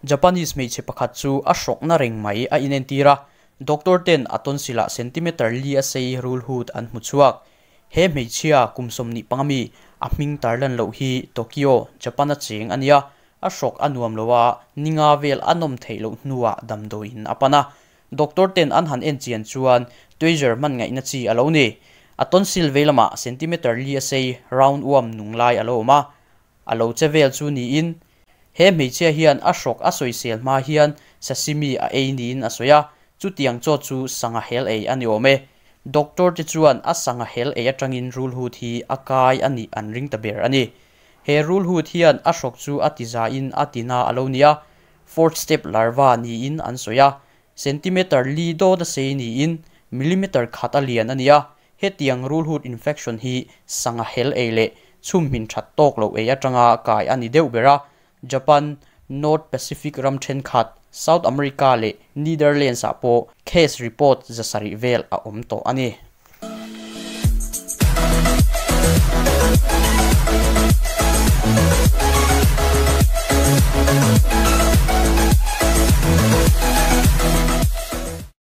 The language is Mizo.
Japanese hmeichhe pakhat chu a hrawkna reng mai a inentir a, doctor ten a tonsil ah centimeter li a sei rulhut an hmu chhuak. He hmeichhia kum 25 mi a hming tarlan loh hi Tokyo, Japan a cheng a nia, a hrawk a nuam lo a, ninga vel a nawm theih loh hnuah damdawiin a pan a. Doctor ten an han en chian chuan tweezer hman ngaihna chi a lo ni. A tonsil vei lamah centimeter li a sei round worm nung lai a lo awm a, a lo che vel chu niin he hmeichhia hian a hrawk a sawisel hma hian sashimi a ei niin a sawi a, chutiang chaw chu sangha hel ei a ni awm e. Doctor te chuan a sangha hel ei atangin rulhut hi a kai a nih an ring ta ber a ni. He rulhut hian a hrawk chu a ti zain a ti na a lo ni a, fourth step larva niin an sawi a, centimeter li dawt a sei niin millimeter khat a lian a ni a, hetiang rulhut infection hi sangha hel ei leh chhumhmin that tawk lo ei atanga kai a ni deuh ber a, Japan, North Pacific ram thenkhat, South America leh Netherlands ah pawh case report 700 vel a awm tawh a ni.